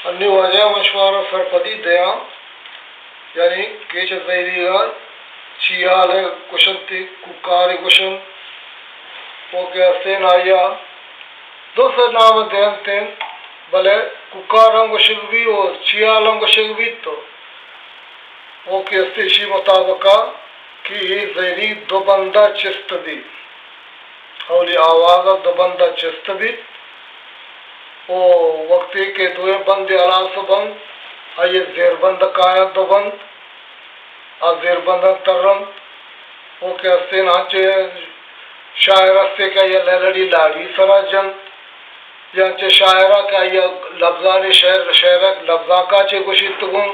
انی واجہ من شمارا سرپدی دیاں، یعنی کیچ ءِ زہیریگ ءَ چی حال ءَ گوشنت، کوکار ءَ گوشنت، او کہ استیں آئی ءَ دو سے نام دینت، بلے کوکار ہم گوشگ بیت و چی حال ہم گوشگ بیت تو او کہ استیں ایشی مطابق ءَ کہ اے زہیریگ دو بند ءَ چست بیت، اولی آواز ءَ دو بند ءَ چست بیت و وقتی کہ دوئیں بند ہلاس بنت، آئی ءِ زیربند کاینت دو بند، آ زیربنداں ترنت، او کہ استیں انچیں شاعر استے کہ آئی ءَ لیلڑی لاڑی سرا جنت، یا انچیں شاعرا کہ آئی ءَ لبزانی شعر، شعر ءِ لبزانک ءَ چہ گوشیت گوں،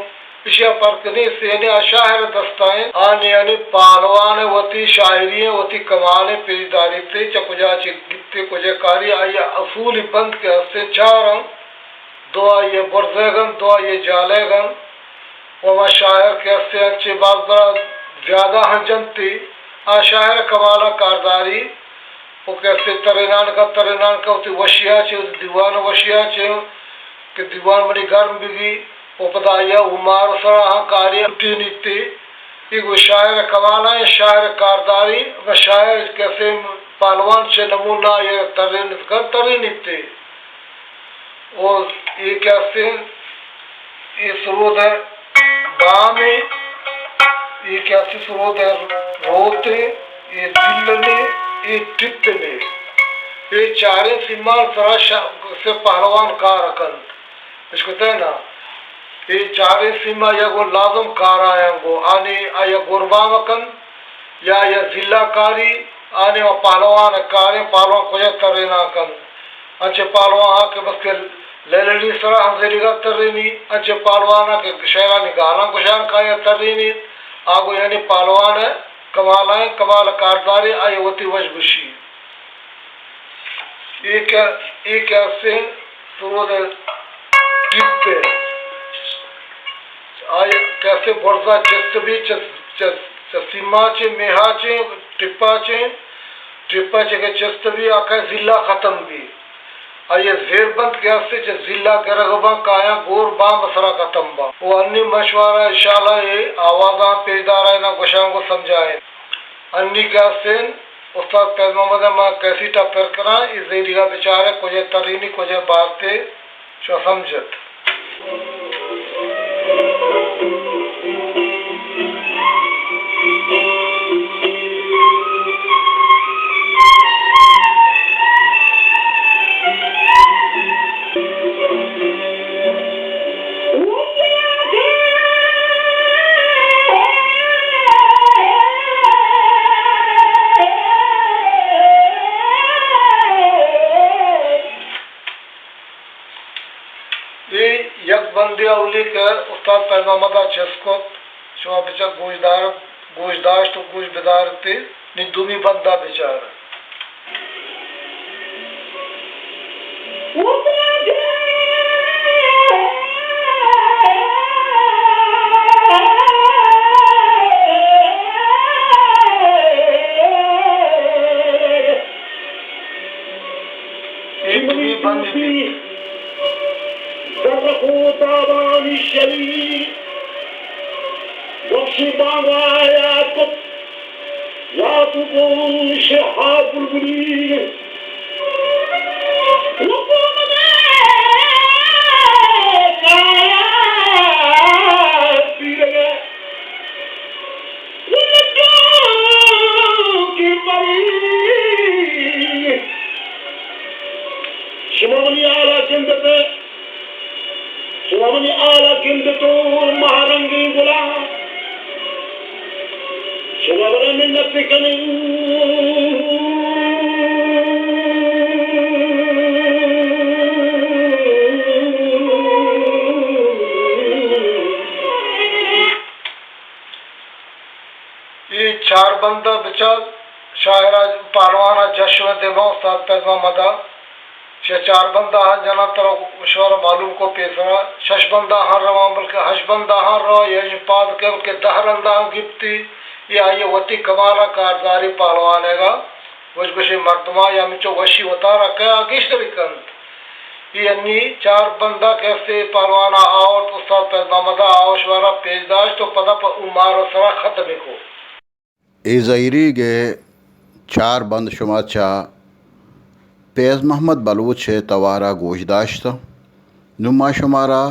ایشی ءَ فرق نیست، یعنی آ شاعر ءِ دست ءَ انت، آ نی یعنی پہلوان ءَ وتی شاعری ءَ وتی کمال ءَ پیش داریت، چہ کجا چہ گپتے کجا کاری، آئی ءِ اصولی بند کہ استیں چار انت، دو آئی ءِ برزیگ انت، دو آئی ءِ جالیگ انت۔ و ہما شاعر کہ استیں انچیں باز برا زیادہ ہم جنتی، آ شاعر ءِ کمال ءَ کارداری، و کہ استیں ترینان کا، ترینان کا وتی وشی ءَ چہ، وتی دیوان ءِ وشی ءَ چہ کہ دیوان منی گرم بہ بی، و پدا آئی ءَ ہمار سرا ہم کاری لٹینیت۔ اے گوں شاعر ءِ کمال ءَ، شاعر ءِ کارداری، و شاعر کہ استیں پہلوان چہ نمونہ آئی ءَ ترینیت کن، ترینیت۔ و اے کہ استیں، اے سرود ءِ بام ءَ، اے کہ استیں سرود ءِ روت ءَ، اے دلن ءَ، اے ٹپن ءَ، اے چاریں سیمان سرا ش-، سے پہلوان کار کنت۔ اشکتہ نا؟ اے چاریں سیما یا گوں لازم کار آیاں گوں، آنی آیا گربام کنت، یا یا ضلع کاری، آنے و پہلوان کاریں، پہلوان کجا ترینان کنت۔ انچیں پہلوان ہا کہ بس کہ لیلڑی سرا ہم زیریگا ترینی، انچیں پہلوان ہا کہ شعرانی گالاں گشان کایا ترینی، آگو یعنی پہلوان کمالائیں، کمال کاردارے، آئی وتی وش گوشی۔ اے کہ، اے کہ استیں سرود ٹپ ءَ۔ آئی کہ استیں برزا چست بی چہ، چہ، چہ سیما چہ، میہا چہ، ٹپا چہ، ٹپا چہ کہ چست بی، آ کہ ضلع ختم بی۔ آئی زیربند کہ استیں چہ ضلع گرگ باں، کایاں گور باں، بسرا ختم باں۔ و انی من شمارا انشاءاللہ اے آوازاں پیش دارائیں، گوشاں گوں سمجھائیں۔ انی کہ استیں استاد فیض محمد ءَ ما کیسٹ ءَ پر کناں، اے زیریگا بچارے، کجے ترینی، کجے بارتے، شما سمجھت۔ اے یک بندے اولی کہ استاد فیض محمد ءَ چست کت، شما بچار گوشدار، گوشداشت و گوش بدارتے، نی دومی بند ءَ بچار۔ اے دومی بند بی۔ زرق و تابانی شری، وخشی بانگا یاد کت، یاد گون شہاب بلبلی۔ شما منی حالا گندتے، شما منی حالا گندتو ماہ رنگیں گلا، شما برا منت کنیں۔ اے چار بند ءَ بچار، شاعر ءَ، پہلوان ءَ جشن ءَ دیما استاد فیض محمد ءَ۔ چہ چار بند ءَ ہاں جناں ترا شمارا معلوم کو پیسرا، شش بند ءَ ہاں رواں، بلکہ ہشت بند ءَ ہاں رواں، یا ایں پاد کن کہ دہ رند ءَ ہاں گپتی، یا آئی وتی کمال ءَ کارداری پہلوان ءَ گا، وش گوشیں مردماں یا ہمینچو وشی وتارا کیا گیشتری کنت۔ انی چار بنداں کہ است اے پہلوان ءَ آورت، استاد فیض محمد ءَ آ شمارا پیش داشت ءُ پدا پہ اومار ءِ سرا ختم کو۔ اے زہیریگ ءِ چار بند شما چہ فیض محمد بلوچ ءِ توار ءَ گوش داشت۔ نوں ما شمارا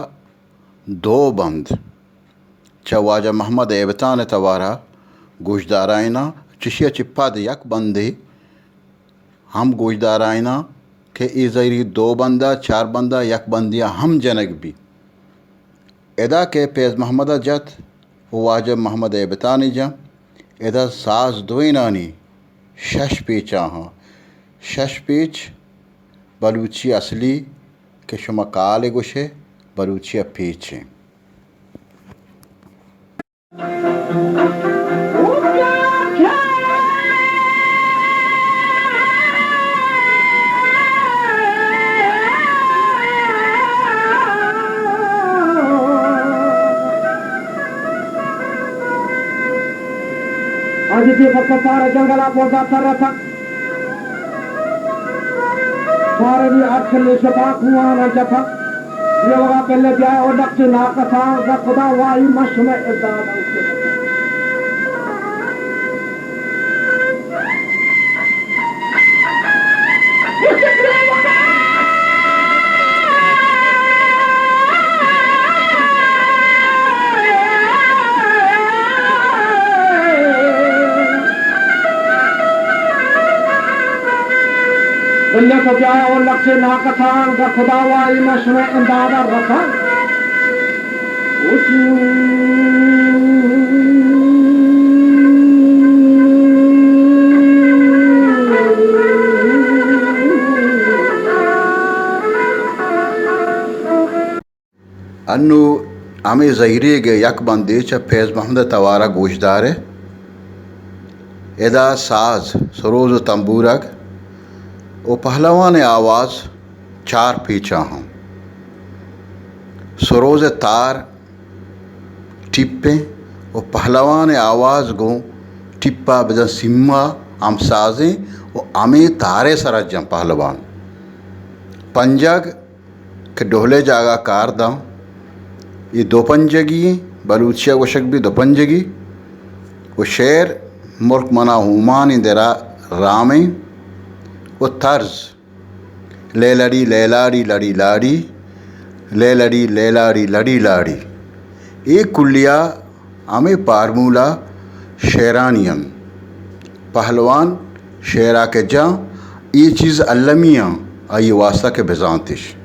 دو بند چہ واجہ محمد ہیبتان ءِ توار ءَ گوش دارائیناں، چشی ءَ چہ پد یک بندے ہم گوش دارائیناں کہ اے زہیری دو بند ءَ، چار بند ءَ، یک بندے ءَ ہم جنگ بی۔ ادا کہ فیض محمد ءَ جت ءُ واجہ محمد ہیبتان ءَ جن، ادا ساز دوئینانی شش پیچ آہاں۔ شش پیچ بلوچی اصلی کہ شما کال ءَ گوشے، بلوچی ءَ پیچ ایں۔ آج تی پکا پار جنگلا پودا تر رسا۔ پارنی اٹھ کلے شپا کوہانا جتا۔ یہ وغا پہلے بیا او نقش ناکسان کا خدا وائی مشم ادانا۔ بلے تو بیا او لفظ ناکسان، گر خدا وائی مشمع امداد رسان۔ انوں ہمے زہیریگ ءِ یک بندے چہ فیض محمد ءِ توار ءَ گوشدار ئے۔ ادا ساز، سروز ءُ تمبورگ ءُ پہلوان ءِ آواز چار پیچاں ہم۔ سروز ءِ تار ٹیپ ایں ءُ پہلوان ءِ آواز گوں ٹیپ ءَ بزاں سیم ءَ ہمساز ایں ءُ ہمے تار ءِ سرا جاں پہلوان۔ پنجگ کہ ڈہل ءِ جاگہ کار داں، اے دو پنجگی ایں، بلوچی ءَ گوشگ بی دو پنجگی۔ ءُ شعر ملک منا ہومانی درا رام ایں۔ ءُ طرز لیلڑی لیلاڑی لڑی لاڑی، لیلڑی لیلاڑی لڑی لاڑی۔ اے کلیا ہمے پارمولا شعرانی انت۔ پہلوان شعرا کہ جاں، اے چیز المی آں، آئی واسطہ کہ بزانتش۔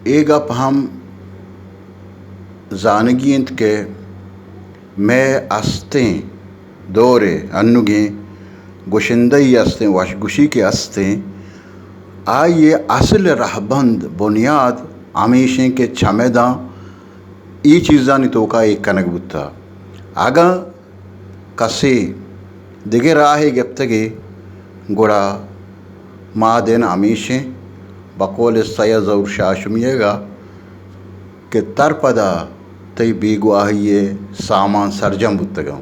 اے گپ ہم زانگی انت کہ مئے استیں دور ء انوگیں گشندہی استیں، وشگوشی کہ استیں، آئی ء اصل رہبند، بنیاد ہمیشیں کہ چمداں اے چیزانی توکا ایر کنگ بوتا۔ اگاں کسے دگہ راہے گپتگے، گڑا مادین ہمیشیں، بقول سید ظہور شاہ ہاشمی ء گا کہ تر پدا تئی بیگواہی ء سامان سرجم بوتگاں۔